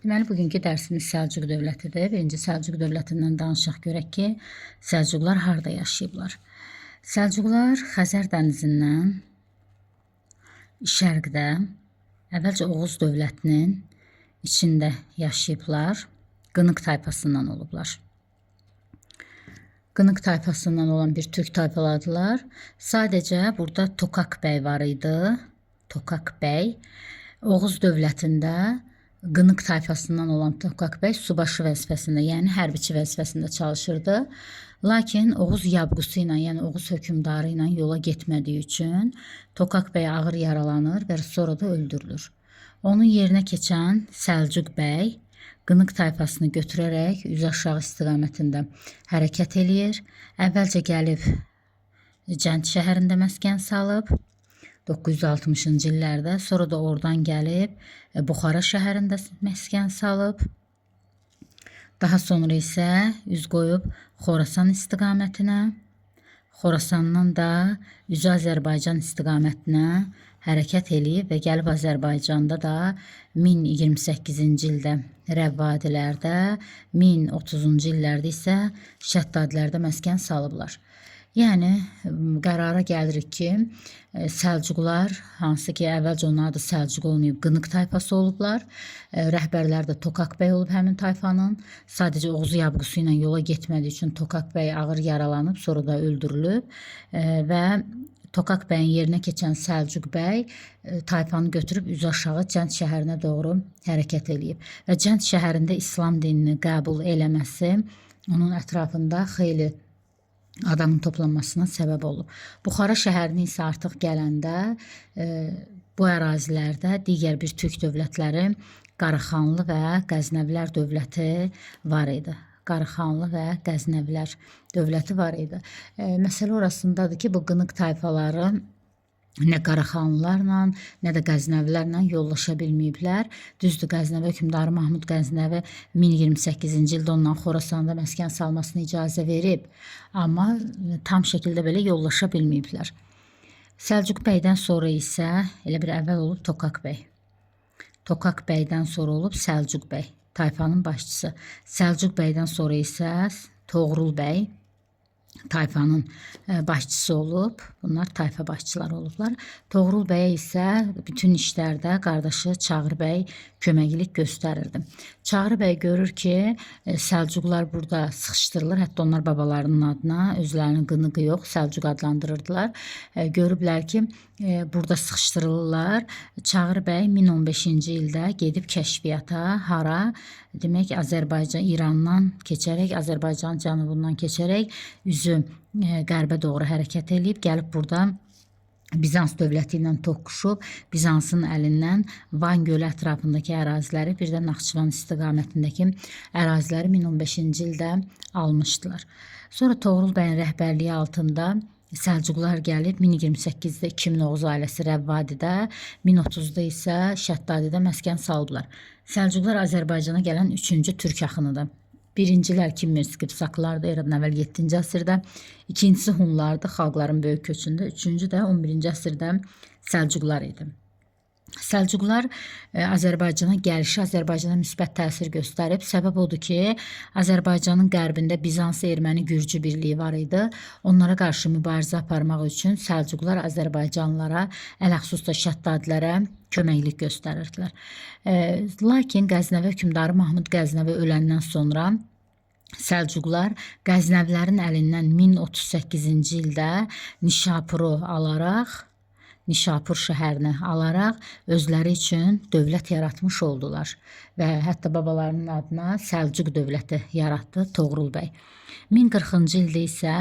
Deməli, bugünkü dərsimiz Səlcuq dövlətidir. Birinci Səlcuq dövlətindən danışaq görək ki, Səlcuqlar harda yaşayıblar. Səlcuqlar Xəzər dənizindən şərqdə, əvvəlcə Oğuz dövlətinin içində yaşayıblar. Qınıq tayfasından olublar. Qınıq tayfasından olan bir türk tayfalardılar. Sadəcə burada Tokak bəy var idi. Tokak bəy. Oğuz dövlətində Qınıq tayfasından olan Tokak bəy subaşı vəzifəsində, yəni hərbiçi vəzifəsində çalışırdı. Lakin Oğuz yabqusu ilə, yəni Oğuz hökmdarı ilə yola getmədiyi üçün Tokak bəy ağır yaralanır və sonra da öldürülür. Onun yerinə keçən Səlcuq bəy Qınıq tayfasını götürərək üzü aşağı istiqamətində hərəkət eləyir. Əvvəlcə gəlib Cənd şəhərində məskən salıb 960-cı illərdə, sonra da oradan gəlib Buxara şəhərində məskən salıb. Daha sonra isə üz qoyub Xorasan istiqamətinə. Xorasandan da üzü Azərbaycan istiqamətinə hərəkət eləyib və gəlib Azərbaycanda da 1028-ci ildə Rəvvadilərdə, 1030-cu illərdə isə Şəddadilərdə məskən salıblar. Yəni qərara gəlirik ki, Səlcuqlar, hansı ki əvvəlcə onun adı Səlcuq olmayıb, Qınıq tayfası olublar. Rəhbərləri də Tokak bəy olub həmin tayfanın. Sadəcə Oğuz yabqusu ilə yola getmədiyi üçün Tokak bəy ağır yaralanıb, sonra da öldürülüb və Tokak bəyin yerinə keçən Səlcuq bəy tayfanı götürüb üzü aşağı Cənd şəhərinə doğru hərəkət eləyib və Cənd şəhərində İslam dinini qəbul eləməsi onun ətrafında xeyli adamın toplanmasına səbəb olub. Buxara şəhərinə isə artıq gələndə bu ərazilərdə digər bir türk dövlətləri Qaraxanlı və Qəznəvilər dövləti var idi. Qaraxanlı və Qəznəvilər dövləti var idi. Məsələ orasındadır ki, bu qınıq tayfaları nə Qaraxanlılarla, nə də Qəznəvilərlə yollaşa bilməyiblər. Düzdür, Qəznəvi hökmdarı Mahmud Qəznəvi 1028-ci ildə ondan Xorasanda məskən salmasına icazə verib, amma tam şəkildə belə yollaşa bilməyiblər. Səlcuq bəydən sonra isə elə bir əvvəl olub Tokak bəy. Tokak bəydən sonra olub Səlcuq bəy, tayfanın başçısı. Səlcuq bəydən sonra isə Toğrul bəy tayfanın başçısı olub. Bunlar tayfa başçıları olublar. Toğrul bəyə isə bütün işlərdə qardaşı Çağrı bəy köməklik göstərirdi. Çağrı bəy görür ki, Səlcuqlar burada sıxışdırılır. Hətta onlar babalarının adına özlərinin qınıqı yox, Səlcuq adlandırırdılar. Görüblər ki, burada sıxışdırılırlar. Çağrı bəy 1015-ci ildə gedib kəşfiyyata hara? Demək Azərbaycan İrandan keçərək, Azərbaycanın cənubundan keçərək üzü qərbə doğru hərəkət eləyib, gəlib burada Bizans dövləti ilə toqquşub, Bizansın əlindən Van gölü ətrafındakı əraziləri, bir də Naxçıvan istiqamətindəki əraziləri 1015-ci ildə almışdılar. Sonra Toğrul bəyin rəhbərliyi altında Səlcuqlar gəlib 1028-də 2000 Oğuz ailəsi Rəvvadidə, 1030-da isə Şəddadidə məskən salıblar. Səlcuqlar Azərbaycana gələn üçüncü türk axınıdır. Birincilər Kimmer Qıpçaqlardı eradan əvvəl 7-ci əsrdə, ikincisi Hunlardı xalqların böyük köçündə, üçüncü də 11-ci əsrdə Səlcuqlar idi. Səlcuqlar Azərbaycana gəlişi Azərbaycana müsbət təsir göstərib. Səbəb odur ki, Azərbaycanın qərbində Bizans erməni Gürcü birliyi var idi. Onlara qarşı mübarizə aparmaq üçün Səlcuqlar Azərbaycanlılara, ələxüsus da Şəddadilərə köməklik göstərirdilər. Lakin Qəznəvi hökmdarı Mahmud Qəznəvi öləndən sonra Səlcuqlar Qəznəvilərin əlindən 1038-ci ildə Nişapuru alaraq, Nişapur şəhərini alaraq özləri üçün dövlət yaratmış oldular və hətta babalarının adına Səlcuq dövləti yaratdı Toğrul bəy. 1040-cı ildə isə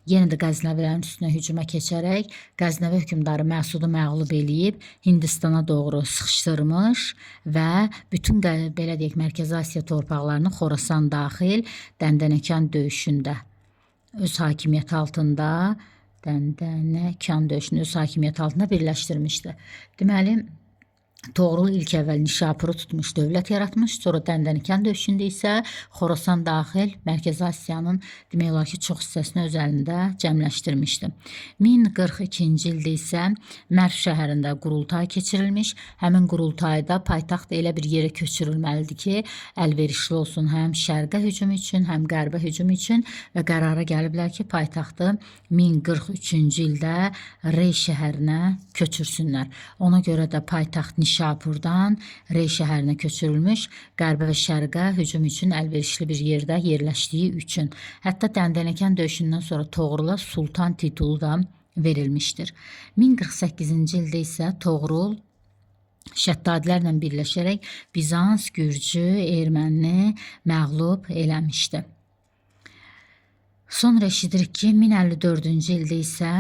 yenə də Qəznəvilərin üstünə hücuma keçərək Qəznəvi hökmdarı Məsudu məğlub eləyib Hindistana doğru sıxışdırmış və bütün belə deyək Mərkəzi Asiya torpaqlarını Xorasan daxil Dəndənəkan döyüşündə öz hakimiyyəti altında Dəndənəkan döyüşünü öz hakimiyyəti altında birləşdirmişdi. Deməli, Toğrul ilk əvvəl Nişapuru tutmuş, dövlət yaratmış, sonra Dəndənəkən döyüşündə isə Xorasan daxil Mərkəzi Asiyanın demək olar ki, çox hissəsini öz əlində cəmləşdirmişdi. 1042-ci ildə isə Mərv şəhərində qurultay keçirilmiş. Həmin qurultayda paytaxt elə bir yerə köçürülməlidir ki, əlverişli olsun həm şərqə hücum üçün, həm qərbə hücum üçün və qərara gəliblər ki, paytaxtı 1043-cü ildə Rey şəhərinə köçürsünlər. Ona görə də paytaxt Nişapurdan Rey şəhərinə köçürülmüş, qərbə və şərqə hücum üçün əlverişli bir yerdə yerləşdiyi üçün. Hətta Dəndənəkən döyüşündən sonra Toğrula sultan titulu da verilmişdir. 1048-ci ildə isə Toğrul Şəddadilərlə birləşərək Bizans, Gürcü, Ermənini məğlub eləmişdi. Sonra eşidirik ki, 1054-cü ildə isə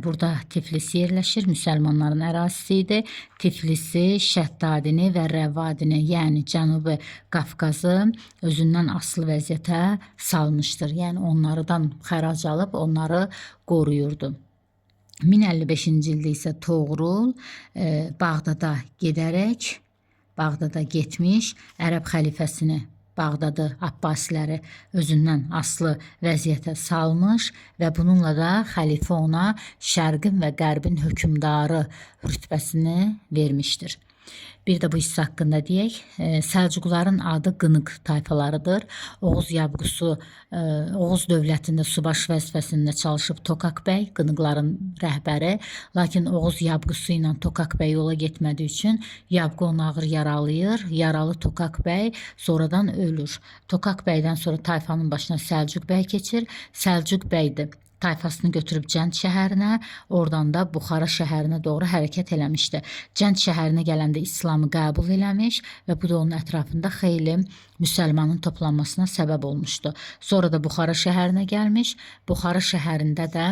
burada Tiflis yerləşir, müsəlmanların ərazisi idi. Tiflisi, Şəddadini və Rəvadini, yəni Cənubi Qafqazı özündən asılı vəziyyətə salmışdır. Yəni onlardan xərac alıb onları qoruyurdu. 1055-ci ildə isə Toğrul Bağdada gedərək, Bağdada getmiş, Ərəb xəlifəsini Bağdadı, Abbasiləri özündən asılı vəziyyətə salmış və bununla da xəlifə ona Şərqin və Qərbin hökmdarı rütbəsini vermişdir. Bir də bu hissə haqqında deyək. Səlcuqların adı Qınıq tayfalarıdır. Oğuz yabqusu, Oğuz dövlətində subaş vəzifəsində çalışıb Tokak bəy, Qınıqların rəhbəri. Lakin Oğuz yabqusu ilə Tokak bəy yola getmədiyi üçün yabqu onu ağır yaralayır. Yaralı Tokak bəy sonradan ölür. Tokak bəydən sonra tayfanın başına Səlcuq bəy keçir. Səlcuq bəydir. Tayfasını götürüb Cənd şəhərinə, oradan da Buxara şəhərinə doğru hərəkət eləmişdi. Cənd şəhərinə gələndə İslamı qəbul eləmiş və bu da onun ətrafında xeyli müsəlmanın toplanmasına səbəb olmuşdu. Sonra da Buxara şəhərinə gəlmiş. Buxara şəhərində də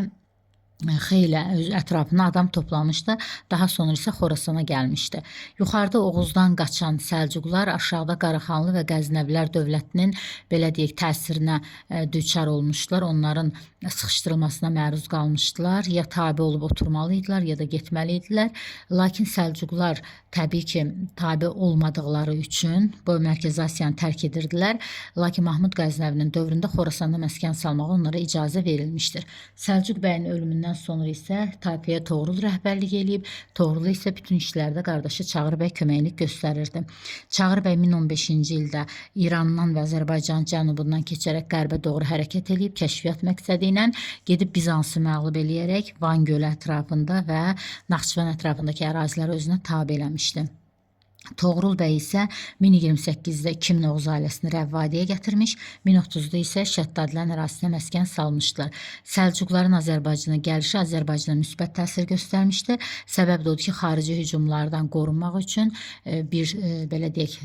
xeyli öz ətrafına adam toplamışdı. Daha sonra isə Xorasana gəlmişdi. Yuxarıda Oğuzdan qaçan Səlcuqlar aşağıda Qaraxanlı və Qəznəvilər dövlətinin belə deyək təsirinə düçar olmuşdular. Onların sıxışdırılmasına məruz qalmışdılar. Ya tabe olub oturmalı idilər, ya da getməli idilər. Lakin Səlcuqlar təbii ki, tabe olmadıqları üçün bu Mərkəzi Asiyanı tərk edirdilər. Lakin Mahmud Qəznəvinin dövründə Xorasanda məskən salmağa onlara icazə verilmişdir. Səlcuq bəyin ölümündən sonra isə tayfaya Toğrul rəhbərlik eləyib. Toğrul isə bütün işlərdə qardaşı Çağrı bəy köməklik göstərirdi. Çağrı bəy 1015-ci ildə İrandan və Azərbaycan cənubundan keçərək qərbə doğru hərəkət eləyib, kəşfiyyat məqsədi ilə gedib Bizansı məğlub eləyərək Van gölü ətrafında və Naxçıvan ətrafındakı əraziləri özünə tabe eləmişdi. Toğrul bəy isə 1028-də 2000 Oğuz ailəsini Rəvvadiyə gətirmiş, 1030-da isə Şəddadilərin ərazisinə məskən salmışdılar. Səlcuqların Azərbaycana gəlişi Azərbaycana müsbət təsir göstərmişdi. Səbəb də odur ki, xarici hücumlardan qorunmaq üçün bir belə deyək,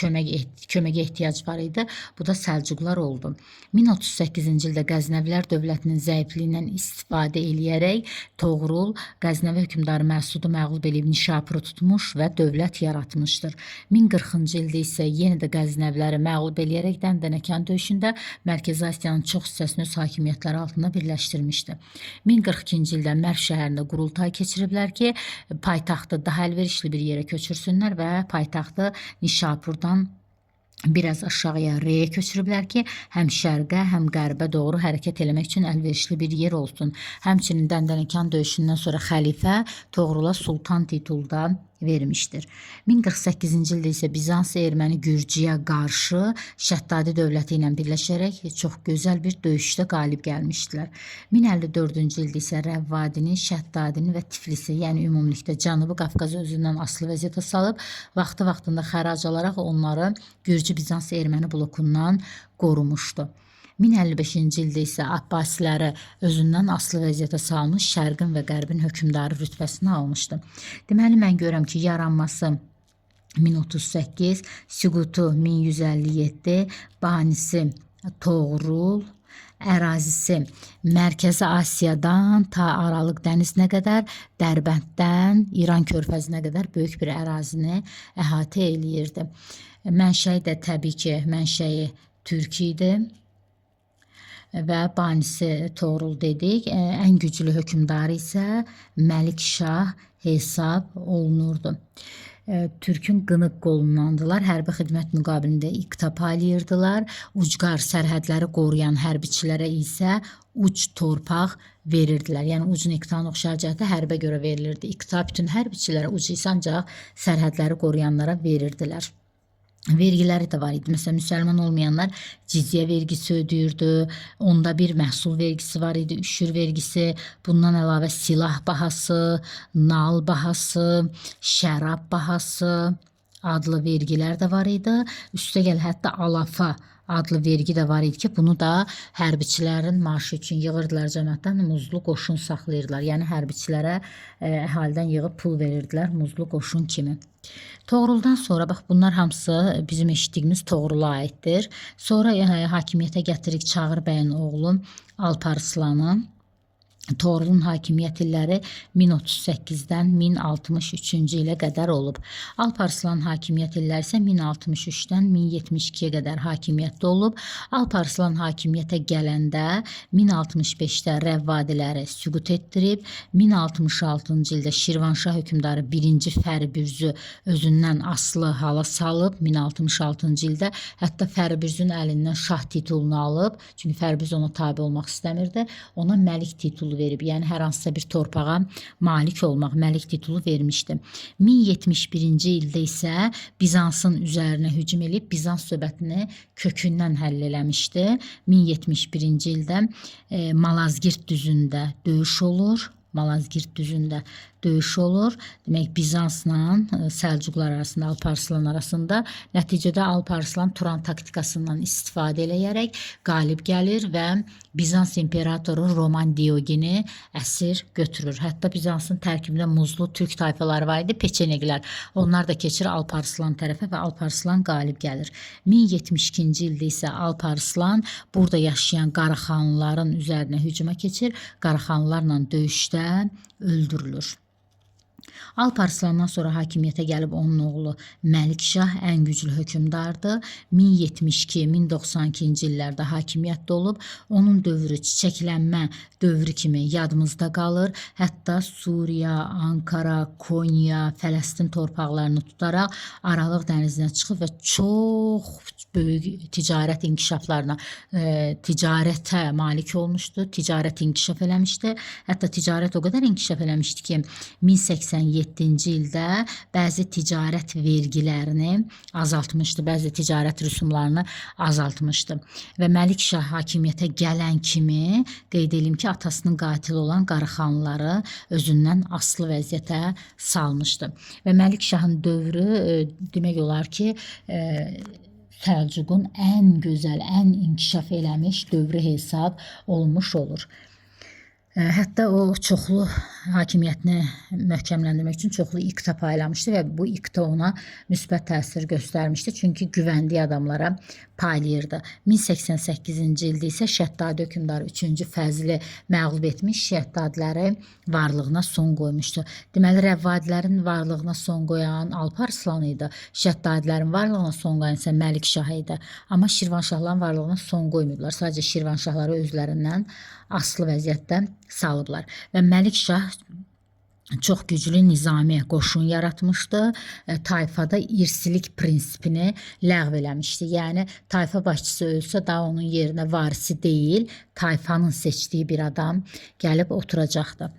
köməyə ehtiyac var idi. Bu da Səlcuqlar oldu. 1038-ci ildə Qəznəvilər dövlətinin zəifliyindən istifadə eləyərək Toğrul Qəznəvi hökmdarı Məsudu məğlub eləyib Nişapuru tutmuş və dövlət yaratmışdır. 1040-cı ildə isə yenə də Qəznəviləri məğlub eləyərək Dəndənəkən döyüşündə Mərkəzi Asiyanın çox hissəsini öz hakimiyyətləri altında birləşdirmişdi. 1042-ci ildə Mərv şəhərində qurultay keçiriblər ki, paytaxtı daha əlverişli bir yerə köçürsünlər və paytaxtı Nişapurdan biraz aşağıya Reyə köçürüblər ki, həm şərqə, həm qərbə doğru hərəkət eləmək üçün əlverişli bir yer olsun. Həmçinin Dəndənəkan döyüşündən sonra xəlifə Toğrula sultan titulu da vermişdir. 1048-ci ildə isə Bizans erməni Gürcüyə qarşı Şəddadi dövləti ilə birləşərək çox gözəl bir döyüşdə qalib gəlmişdilər. 1054-cü ildə isə Rəvvadini, Şəddadini və Tiflisi, yəni ümumilikdə Cənubi Qafqazı özündən asılı vəziyyətə salıb, vaxtı-vaxtında xərac alaraq onları Gürcü-Bizans erməni blokundan qorumuşdu. 1055-ci ildə isə Abbasiləri özündən asılı vəziyyətə salmış, Şərqin və Qərbin hökmdarı rütbəsini almışdı. Deməli, mən görürəm ki, yaranması 1038, süqutu 1157, banisi Toğrul, ərazisi Mərkəzi Asiyadan ta Aralıq dənizinə qədər, Dərbənddən İran körfəzinə qədər böyük bir ərazini əhatə eləyirdi. Mənşəyi də təbii ki, mənşəyi türk idi. Və banisi Toğrul dedik. Ən güclü hökmdarı isə Məlik Şah hesab olunurdu. Türkün qınıq qolundandılar. Hərbi xidmət müqabilində iqta paylayırdılar. Ucqar sərhədləri qoruyan hərbiçilərə isə uc torpaq verirdilər. Yəni ucun iqtanın oxşar cəhətdə hərbə görə verilirdi. İqta bütün hərbiçilərə, uc isə ancaq sərhədləri qoruyanlara verirdilər. Vergiləri də var idi. Məsələn, müsəlman olmayanlar cizyə vergisi ödəyirdi. Onda bir məhsul vergisi var idi, üşür vergisi. Bundan əlavə silah bahası, nal bahası, şərab bahası adlı vergilər də var idi. Üstəgəl hətta alafa adlı vergi də var idi ki, bunu da hərbiçilərin maaşı üçün yığırdılar cəmaatdan, muzlu qoşun saxlayırdılar. Yəni hərbiçilərə əhalidən yığıb pul verirdilər muzlu qoşun kimi. Toğruldan sonra bax bunlar hamısı bizim eşitdiyimiz Toğrula aiddir. Sonra hakimiyyətə gətirik Çağrı bəyin oğlu Alparslanı. Toğrulun hakimiyyət illəri 1038-dən 1063-cü ilə qədər olub. Alparslan hakimiyyət illəri isə 1063-dən 1072-yə qədər hakimiyyətdə olub. Alparslan hakimiyyətə gələndə 1065-də Rəvvadiləri süqut etdirib, 1066-cı ildə Şirvanşah hökmdarı 1-ci Fəribürzü özündən asılı hala salıb 1066-cı ildə, hətta Fəribürzün əlindən şah titulunu alıb, çünki Fəribürz ona tabe olmaq istəmirdi, ona məlik titulu verib, yəni hər hansısa bir torpağa malik olmaq, məlik titulu vermişdi. 1071-ci ildə isə Bizansın üzərinə hücum edib Bizans söhbətini kökündən həll eləmişdi. 1071-ci ildə Malazgirt düzündə döyüş olur. Malazgirt düzündə döyüş olur. Demək Bizansla Səlcuqlar arasında, Alparslan arasında. Nəticədə Alparslan Turan taktikasından istifadə eləyərək qalib gəlir və Bizans imperatoru Roman Diogeni əsir götürür. Hətta Bizansın tərkibində muzlu türk tayfaları var idi, peçeneqlər. Onlar da keçir Alparslan tərəfə və Alparslan qalib gəlir. 1072-ci ildə isə Alparslan burada yaşayan Qaraxanlıların üzərinə hücuma keçir. Qaraxanlılarla döyüşdə öldürülür. Alparslandan sonra hakimiyyətə gəlib onun oğlu Məlik Şah ən güclü hökmdardır. 1072-1092-ci illərdə hakimiyyətdə olub. Onun dövrü çiçəklənmə dövrü kimi yadımızda qalır. Hətta Suriya, Ankara, Konya, Fələstin torpaqlarını tutaraq Aralıq dənizinə çıxıb və çox böyük ticarət inkişaflarına, ticarətə malik olmuşdu. Ticarət inkişaf eləmişdi. Hətta ticarət o qədər inkişaf eləmişdi ki, 1087-ci ildə bəzi ticarət vergilərini azaltmışdı, bəzi ticarət rüsumlarını azaltmışdı. Və Məlik Şah hakimiyyətə gələn kimi qeyd eləyim ki, atasının qatili olan Qaraxanlıları özündən asılı vəziyyətə salmışdı. Və Məlik Şahın dövrü demək olar ki, Səlcuqun ən gözəl, ən inkişaf eləmiş dövrü hesab olunmuş olur. Hətta o çoxlu hakimiyyətini möhkəmləndirmək üçün çoxlu iqta paylamışdı və bu iqta ona müsbət təsir göstərmişdi. Çünki güvəndiyi adamlara paylayırdı. 1088-ci ildə isə Şəddadi hökmdarı 3-cü Fəzli məğlub etmiş, Şəddadiləri varlığına son qoymuşdu. Deməli, Rəvvadilərin varlığına son qoyan Alparslan idi. Şəddadilərin varlığına son qoyan isə Məlik Şah idi. Amma Şirvanşahların varlığına son qoymayıblar. Sadəcə Şirvanşahları özlərindən asılı vəziyyətdə salıblar. Və Məlik Şah çox güclü nizami qoşun yaratmışdı. Tayfada irsilik prinsipini ləğv eləmişdi. Yəni tayfa başçısı ölsə daha onun yerinə varisi deyil, tayfanın seçdiyi bir adam gəlib oturacaqdı.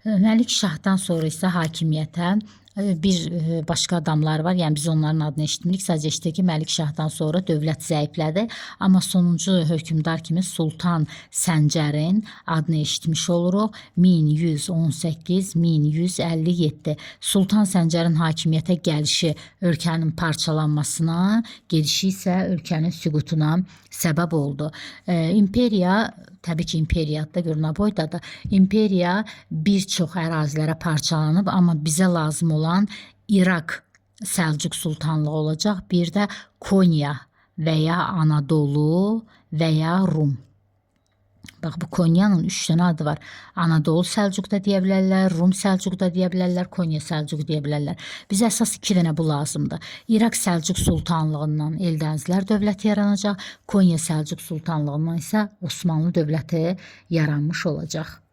Məlik Şahdan sonra isə hakimiyyətə bir başqa adamlar var. Yəni biz onların adını eşitmirik. Sadəcə eşitdik ki, Məlik Şahdan sonra dövlət zəiflədi. Amma sonuncu hökmdar kimi Sultan Səncərin adını eşitmiş oluruq. 1118-1157 Sultan Səncərin hakimiyyətə gəlişi ölkənin parçalanmasına, gedişi isə ölkənin süqutuna səbəb oldu. İmperiya təbii ki, imperiyada görün boydadır. İmperiya bir çox ərazilərə parçalanıb, amma bizə lazım olan İraq Səlcuq sultanlığı olacaq. Bir də Konya və ya Anadolu və ya Rum. Bax bu Konyanın 3 dənə adı var. Anadolu Səlcuq da deyə bilərlər, Rum Səlcuq da deyə bilərlər, Konya Səlcuq deyə bilərlər. Bizə əsas 2 dənə bu lazımdır. İraq Səlcuq Sultanlığından Eldənizlər dövləti yaranacaq, Konya Səlcuq Sultanlığından isə Osmanlı dövləti yaranmış olacaq.